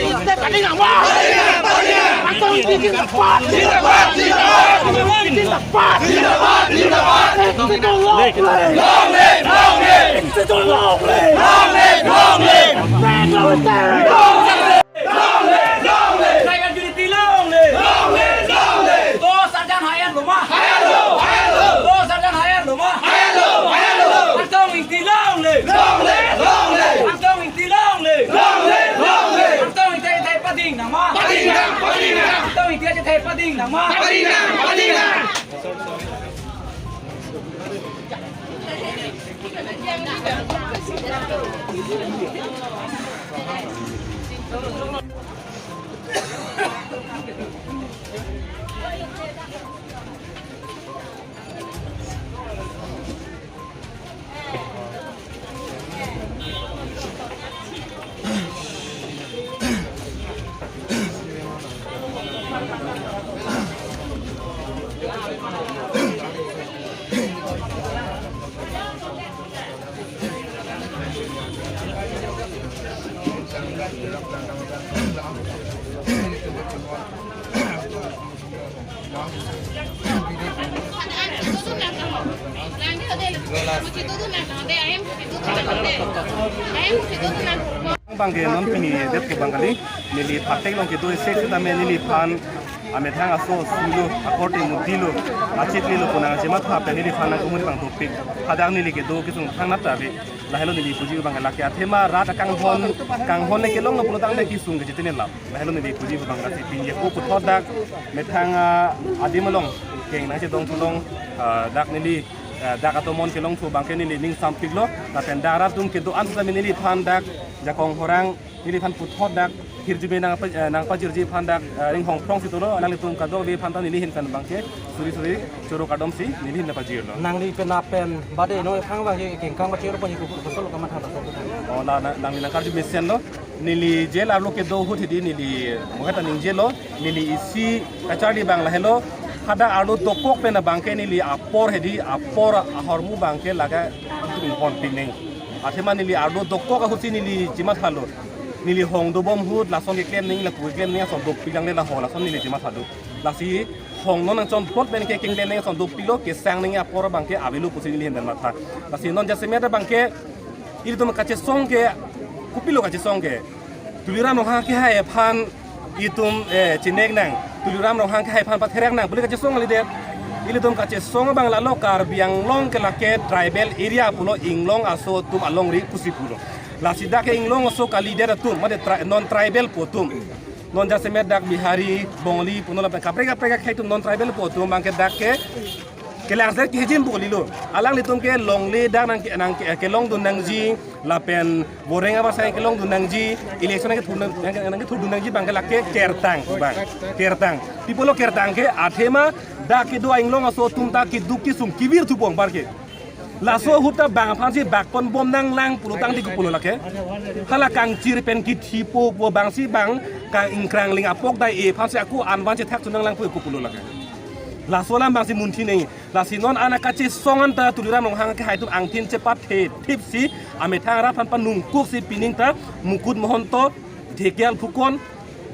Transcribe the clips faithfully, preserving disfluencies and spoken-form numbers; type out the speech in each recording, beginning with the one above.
Stop cutting our wall! Angtong Ingti in the spot! In the spot! In the spot! In the spot! Long live! Long live! Long live! Long live! Long live! Long live! Long live! Long live! Tribal unity long live! Long live! Long live! Go Sarjan Hayat Loma! Hayat Loma! Go Sarjan Hayat Loma! Hayat Loma! Angtong Ingti long live! Long live! Long live! Angtong Ingti long live! Long live! Long live! Angtong Ingti athai pading nangma! Pading nang! Pading nang! Angtong Ingti athai pading nangma! Pading nang! Pading nang! Abang ke non pini det ke bang kali, neli phatek along kedo isi sitame neliphan amethang aso sulo, akorte mudilo, achiklo pu nangchematha pen neliphan nangkumuri bang topik. Hadak neli kedo kesung thangnat ta ave. Lahelo neli puji bang lake athema rat akanghon, kanghon le kelonglo pulotangte kesung kechetine lap. Lahelo neli puji bang lasi pini ako puthot dak methang, ah, adim along keng nangchedong thulong, ah, dak neli, ah, dak atomon kelongthu abang ke neli ning sampiklo. Lapen dak rat atum kedo-an sitame neliphan dak jakong horang neliphan puthot dak hirjume nang apa, eh, nangpajirji aphan dak, eh, ringhong phrong si dolo, alanglitum kadokave aphan ta neli ahin pen abang ke suri suri choro kardom si neli ahin nangpajirlo. Nangli pen apen bade non aphan abang ke kengkang bachirlo pen kuku kusolo kamatha ta so. Oh, la, na, nangli nangkarju mesenlo. Neli jail arlo kedo ahut hedi neli mohet aning jail lo. Neli isi kacharli abang lahelo. Hadak arlo dokok pen abang ke neli apor hedi, apor ahormu abang ke laga tum hon pining. Athema neli arlo dokok ahut si neli chemathalo. Neli hong dobom ahut lason keklem nangji, lapu keklem nangji ason dopik lang le laho, lason neli chemathalo. Lasi hong non nangchonpot pen ke keklem nangji ason dopiklo, kesang nangji apor abang ke avelo pusi neli ahin pen matha. Lasi non jasemet abang ke ilitum kachesong ke, kopilo kachesong ke, Tuliram Ronghang kehai aphan itum, eh, chinek nang, Tuliram Ronghang kehai aphan patherak nang pu le kachesong kalidet. Ilitum kachesong abang lalo Karbi Anglong ke lake tribal area pulo, inglong aso atum alongri pusi pulo. Lasi dak ke inglong aso kalidet atum, mate tri-, non tribal pu atum. Non jasemet dak Bihari, Bongali, puno lapen kaprek kaprek akhei atum non tribal pu atum abang ke dak ke kelangser kehijim pu kalilo. Alanglitum ke longle dak nang ke, nang ke, kelongdun nangji, lapen boreng abang sai kelongdun nangji, election nangkethur nang, nang, nangkethurdun nangji abang ke lake kertang abang. Kertang. Pi pulo kertang ke athema dak kedo inglong aso atum ta keduk kesung kevir thupo anparke. Laso ahut ta bang aphansi bakpon bom nanglang pulo tangte kopulo lake. Hala kangchir pen kithi po po bangsi bang kang ingkrangling apok dai-e aphansi ako anvan chethak chonanglang pu kopulo lake. Laso alam bangsi munthi nangji. Lasi non ana kachesong anta Tuliram Ronghang kehai atum angthin chepat the thipsi amethang rat aphan panungkuksi pining ta Mukut Mahanta, Dhekial Phukan,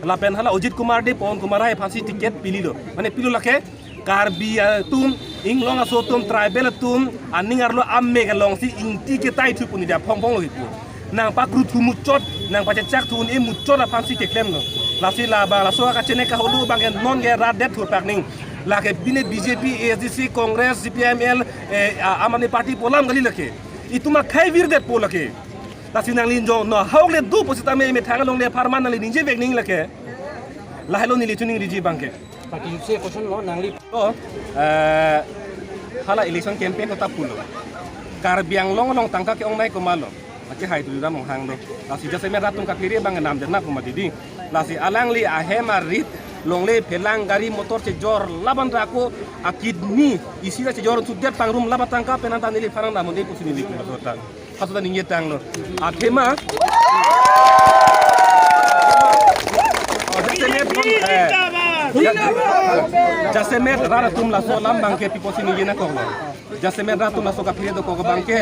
lapen hala Ajit Kumar Dey, Pawan Kumar Rai aphansi ticket pililo. Mane pilo lake Karbi atum, Inglong aso atum, tribal atum aning arlo amek alongsi ingti ketai thu pu neli aphong phonglo kipu. Nangpakruthu muchot, nangpachechak thu un-e muchot aphansi keklemlo. Lasi labang laso akachene kahulu abangke nonke rat det thurpak nangji. Lake bine B J P, A S D C, Congress, C P I M L, eh, a- Aam Aadmi Party pu alam kali lake. Itum akhei virdetpo lake. Lasi nangli jongno ahok le do pusitame methang along le apharman nangli ningjevek nangji lake. Lahelo neli chuning riji abangke. Party se kosonlo nangli. To, eh, hala election campaign kota pulo. Karbi Anglong along tangka ke-ongnei komatlo. Lake hai Tuliram Ronghang do. Lasi jasemet rat atum kaphere abang namdet na komat dei. Lasi alangli ahem arit longle phelang gari motor chejor laban ta ako akidney isi ta chejor sudet pangrum laban tangka pen anta neliphan nangdam un-e pusi neli pulo sota. Paso ta ningjetanglo. Athema. Jasemet, eh, ja- jasemet rat atum laso alam abangke pi pusi ningje nangkoklo. Jasemet rat atum laso kaphere dokok abangke.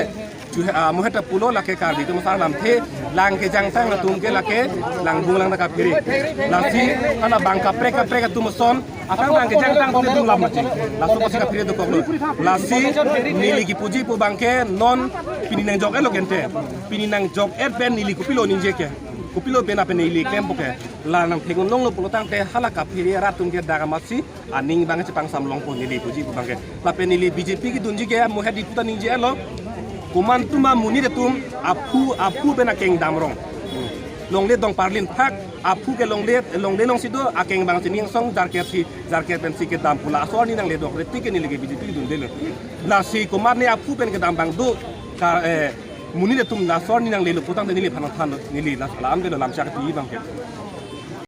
Ju-, ah, mo heta pulo lake Karbi atum asar lamthe lang kejangtang atum ke lake langbung lang ta kaphere. Lasi hala bang kaprek kaprek atum ason akang bang kejangtang atum atum lam mati. Laso pusi kaphere dokoklo. Lasi neli kipuji pu abangke non pini nangjok-etlo kente. Pini nangjok-et pen neli kopilo ningje ke. Kopilo pen apen neli klempo ke. La nangthek-un longlo pulo tangte hala kaphere rat atum ke dak amatsi aning abang chepangsam longpo neli puji pu abangke. Lapen neli B J P kedunji ke mo het ipu ta ningje-etlo. Komantu ma monit atum aphu aphu pen akeng damrong. Longle dong parlin phak aphu ke longle longle alongsi do, akeng abangsi ning song jarkep si jarkep pensi kedam pu laso arni nangle dokre tik ke neli ke B J P kedundelo. Lasi komatne aphu pen kedam abang do ka, eh, monit atum laso arni nanglelo pu tangte neliphan nangthanlo, neli laso alam delo lamchak pi abangke.